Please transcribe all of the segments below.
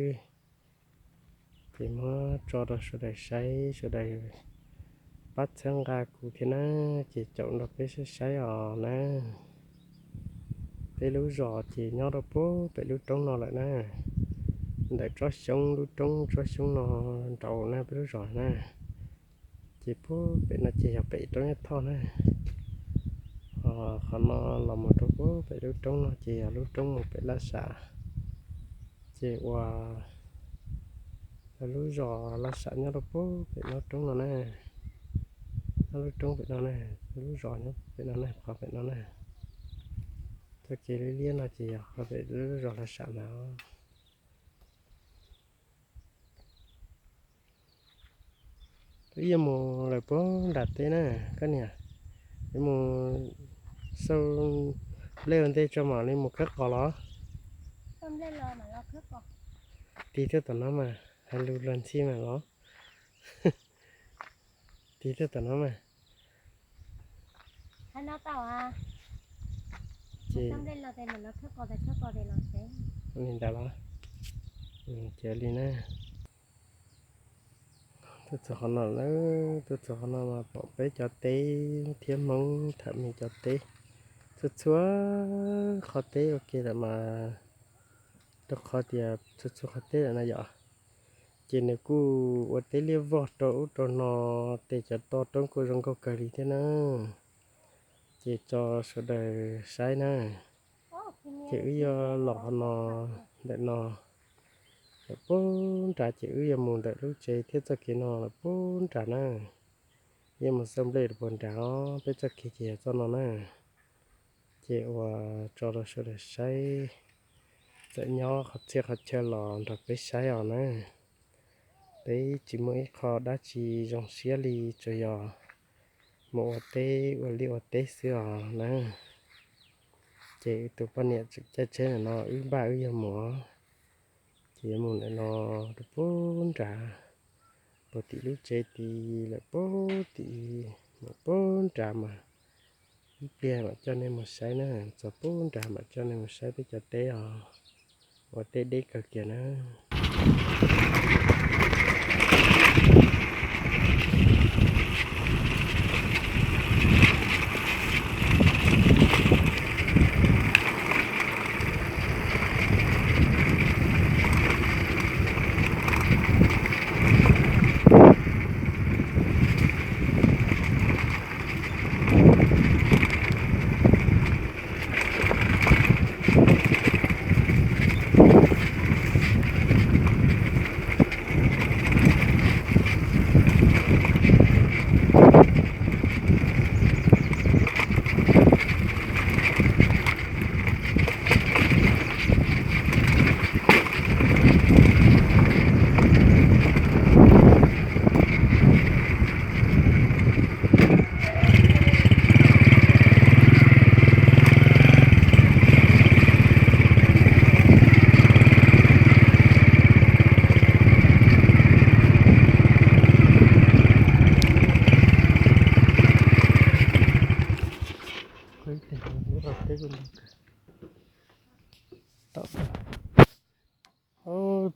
xwb. Ces muab tso rau sawv daws saib, sawv daws pab txhawb nqa kuv thiab na, ces caum nrog peb saib saib os na. Peb lub zos ces nyob rau puag pem lub roob no lawm na, ntawm tsob xyoob, lub roob tsob xyoob no nraud na peb lub zos na. Ces puag pem no ces yog pem roob Yaj Thoj na. Ho qhov no los mus rau puag pem lub roob no ces yog lub roob mus pem Laj Sam. Ces ua lub zos Laj Sam nyob rau puag pem lub roob no na, nyob lub roob pem no na, lub zos nyob pem no na, qhov pem no na. Txoj kev liab liab no ces yog qhov pem lub zos Laj Sam ntag. Wb yuav mus lawm puag nram teb na, koj niam. Yuav mus xauj nplej ua ntej tso mam li mus khawb qos los? Tig tuaj tom no mas, hais lus luag ntxhi mas los. Tig tuaj tom no mas. Ces li ntawd los? Ces li na. Tuaj txog qhov no lawm, tuaj txog qhov no mas pom peb cov teb thiab Hmoob tham me cov teb, txhua txhua qhov teb ua ke lawm mas, rau qhov tias txhua txhua qhov teb lawm na yom. Ces nws kuj ua teb liab vog rau ub rau no, ces cov to roob kuj zoo nkauj kawg li thiab na. Ces tso sawv daws saib na. Ces wb yuav los qhov no, ntawm no lawm puag nrad, ces wb yuav mus ntawm lub tsev thiab txoj kev no lawm puag nrad na. Yuav mus xauj nplej rau puag nrad os, peb txoj kev ces yog txoj no na. Ces ua tso rau sawv daws saib, txawm nyob qhov txhia qhov chaw los nrog peb saib os na. Peb tsis muaj ib qho dab tsi zoo siab li, tsuas yog mus ua teb ua liaj ua teb xwb os na. Ces tus poj niam tseem caij tsheb ntawm no, wb npaj wb yuav mus, ces yuav mus ntawm no rau puag nrad, puag tim lub tsev tid lawm puag tim, mus puag nrad mas ib pliag mam coj nej mus saib na, txog puag nrad mam coj nej mus saib peb cov teb os, ua teb deb kawg kiag na.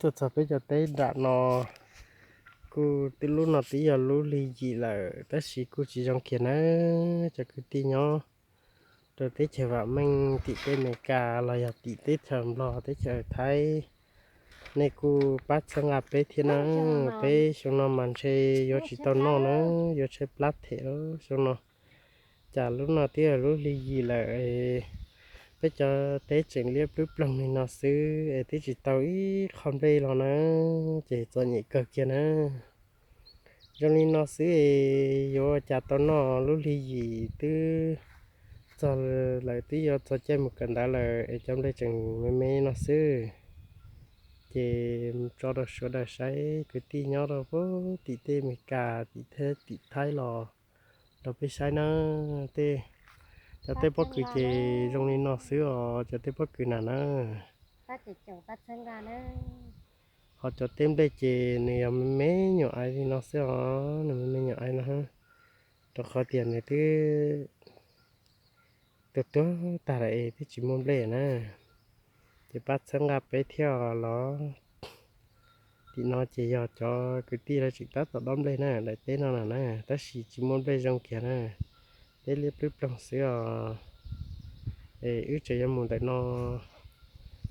Tuaj txog peb cov teb nram no, kuj twb lub no twb yog lub hli yim lawm, tab sis kuj tsis zoo kiag na. Cov kwv tij nyob rau teb chaws vam meej, tim teb Amelikas los yog tim teb chaws Nplog, teb chaws Thaib, nej kuj pab txhawb nqa peb thiab na. Peb xyoo no mas ntshe yuav tsis tau noj na, yuav tshaib plab them xyoo no. Cas lub no twb yog lub hli yim lawm, peb cov teb tseem liab plub ploog li no xwb es twb tsis tau ib qho nplej los na, ces txom nyem kawg kiag na. Zoo li no xwb es yuav ua cas tau noj, lub hli yim twb txog lawm, twb yuav txog caij mus kawm ntawv lawm es cov nplej tseem me me no xwb. Ces tso rau sawv daws saib, kwv tij nyob rau puag tim teb Amelikas, tim Thaib, tim Thaib los rau peb saib na. Tej, cov tej pob kws ces zoo li no xwb os, cov tej pob kws na na. Ho cov teb nplej ces nws yog me me nyuam aiv li no xwb os, nws me me nyuam aiv no, rau qhov tias nws twb tuag tuag tag lawm es twb tsis muaj nplej na. Ces pab txhawb nqa peb thiab os los. Tim no ces yog cov kwv tij lawv tseem tab tom dob nplej na, daim teb no na, tab sis tsis muaj nplej zoo kiag na, teb liab plwb ploog xwb os. Es wb tseem yuav mus ntawm no,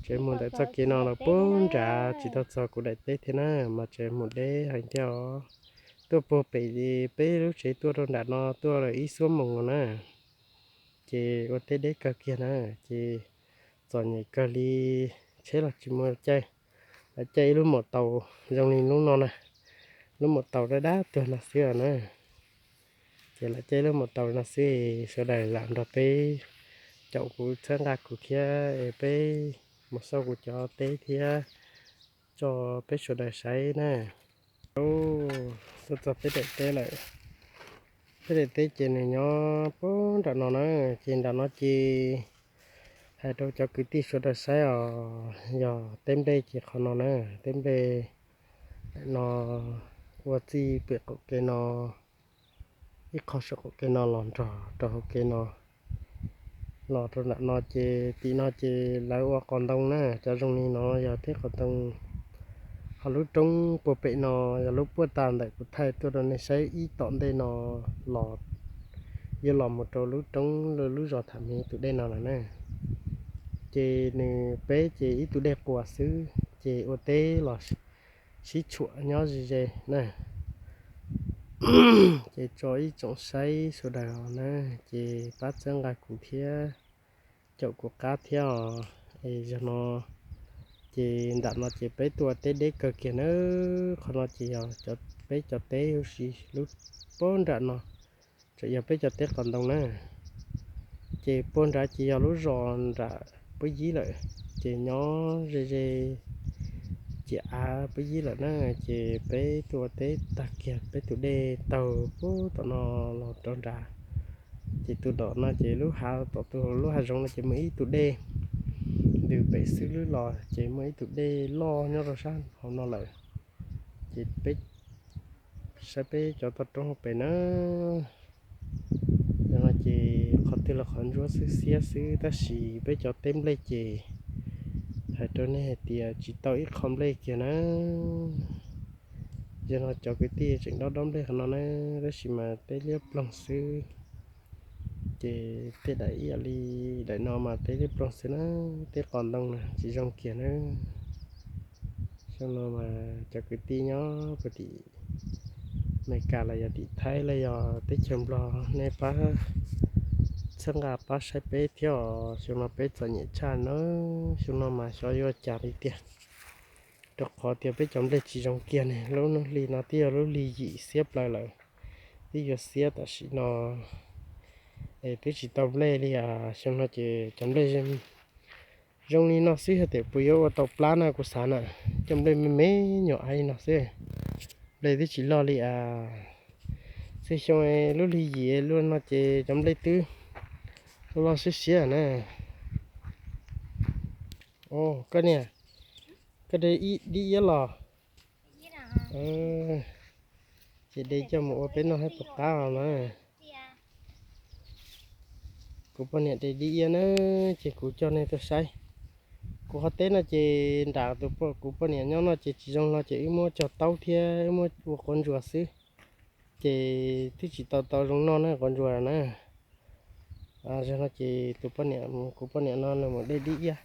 tseem mus ntawm txoj kev no los puag nrad tsis tau txog kuv daim teb thiab na, mas tseem mus deb heev thiab os. Tuaj puag pem peb lub tsev tuaj rau nram no tuaj lawm ib xuab moos no na, ces ua teb deb kawg kiag na, ces txom nyem kawg li, tsheb los tsis muaj caij, lawv caij ib lub maum taus zoo li lub no na, lub maum taus dab dab tuag no xwb na. Ces lawv caij lub maum taus no xwb, sawv daws lam nrog peb caum kuv txhawb nqa kuv thiab es peb mus xauj kuv cov teb thiab tso peb sawv daws saib na. Tuaj txog peb daim teb lawm. Peb daim teb ces nws nyob puag nram no na, ces nram no ces hais rau cov kwv tij sawv daws saib os, yog teb nplej ces qhov no na, teb nplej no ua txij pem qaum kev no, ib qho saum qaum kev no los nrog rau hauv kev no, los rau nram no ces tim no ces lawv ua qos ntoo na, cov zoo li no yog teb qos ntoo. Ho lub roob puag pem no yog lub puag ta ntawm kuv thaij tuaj rau nej saib ib tom ntej no los, yuav los mus rau lub roob lub zos tham miv tus dej no lawm na. Ces nws peb ces ib tug dej quas xwb, ces ua teb los sib tshuam nyob ze ze na. Ces tso ib tsoom saib sawv daws na, ces pab txhawb nqa kuv thiab caum kuv qab thiab os. Es zaum no ces nram no ces peb tuaj teb deb kawg kiag na. Qhov no ces yog peb cov teb huv si lub puag nram no, tseem yog peb cov teb qos ntoo na. Ces puag nrad ces yog lub zos nram Pub Yib lawm, ces nyob ze ze ciam av Pub Yib lawm na. Ces peb tuaj teb tag kiag peb tus dej taug puag tom no los rau nrad. Ces tus tom no ces lub hav tom tus lub hav zoov no ces muaj ib tug dej ntws pem xwb lub los ces muaj ib tug dej loj nyob rau sab hauv no lawm. Ces peb saib peb cov toj roob hauv pes na. Yog no ces qhov twg los qhov ntsuab xwb xiab xwb, tab sis peb cov teb nplej ces hais rau nej hais tias tsis tau ib qho nplej kiag na. Yog no cov kwv tij tseem dob dob nplej qhov no na, tab sis mas teb liab ploog xwb. Ces tej daim ib yam li daim no mas teb liab ploog xwb na, teb qos ntoo na tsis zoo kiag na. Xyoo no mas cov kwv tij nyob puag tim Amelikas los yog tim Thaib los yog teb chaws Nplog, nej pab txhawb nqa pab saib peb thiab os. Xyoo no peb txom nyem tshaj na, xyoo no mas xyov yuav cas li tiag, rau qhov tias peb cov nplej tsis zoo kiag ne. Lub hnub hli no twb yog lub hli yim xiab plaws lawm, twb yuav xiab tam sim no es twb tsis tau nplej li as. Xyoo no ces cov nplej zoo li no xwb, yog tias puas yuav ua tau plab na kuv xav na. Cov nplej me me nyuam av li no xwb, nplej twb tsis loj li as. Txhua xyoo lub hli yim luaj no ces cov nplej twb loj siab siab na. Koj niam, koj de dib iab los? Ces de coj mus ua peb noj thiab puas qab os na. Kuv poj niam de dib iab na, ces kuv coj nej tuaj saib. Kuv qhov teb no ces nram kuv poj niam nyob no ces tsis zoo no ces wb muab cog taub thiab wb muab ua quav ntsuas xwb, ces twb tsis tau tau zoo noj na quav ntsuas na. Zaum no ces tus poj niam, kuv poj niam no nws mus de dib iab,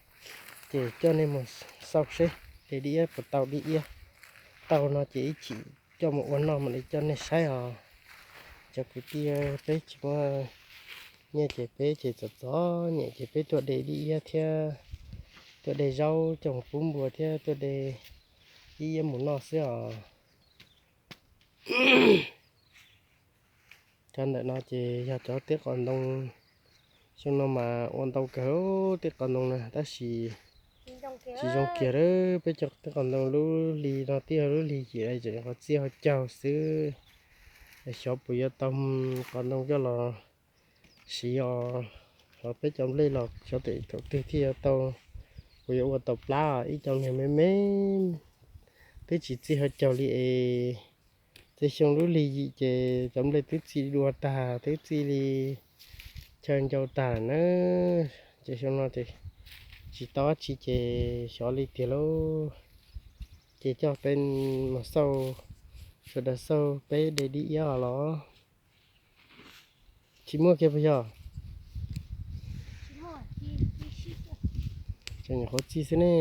ces coj nej mus xauj seb de dib iab puas tau dib iab. Tau no ces ib chim coj mus ua noj mam li coj nej saib os. Cov kwv tij, peb tsis muaj nyiaj ces peb ces txom txom nyem ces peb tuaj de dib iab thiab tuaj de zaub coj mus pub npua thiab tuaj de dib iab mus noj xwb os. Cov ntawm no ces yog cov teb qos ntoo. Xyoo no mas ua ntau kawg teb qos ntoo na, tab sis tsis zoo kiag lawm. Peb cov teb qos ntoo lub hli no twb yog lub hli yim tseem qhov txiaj hauv caug xwb. Xyov puas yuav tau qos ntoo coj los siv os. Ho peb cov nplej los xyov tes thaum twg thiaj yuav tau, puas yuav ua tau plab. Ib cov niag me me twb tsis txij hauv caug li es. Tej xyoo lub hli yim ces cov nplej twb txi dua tag, twb txi li chaw ncau tag na. Ces xyoo no ces tsis tau dab tsi ces xyov li tiag lauj. Ces coj peb mus xauj, sawv daws xauj peb de dib iab los. Tsis muaj kiag puas yog? Tseem nyuam qhuav txi xwb ne.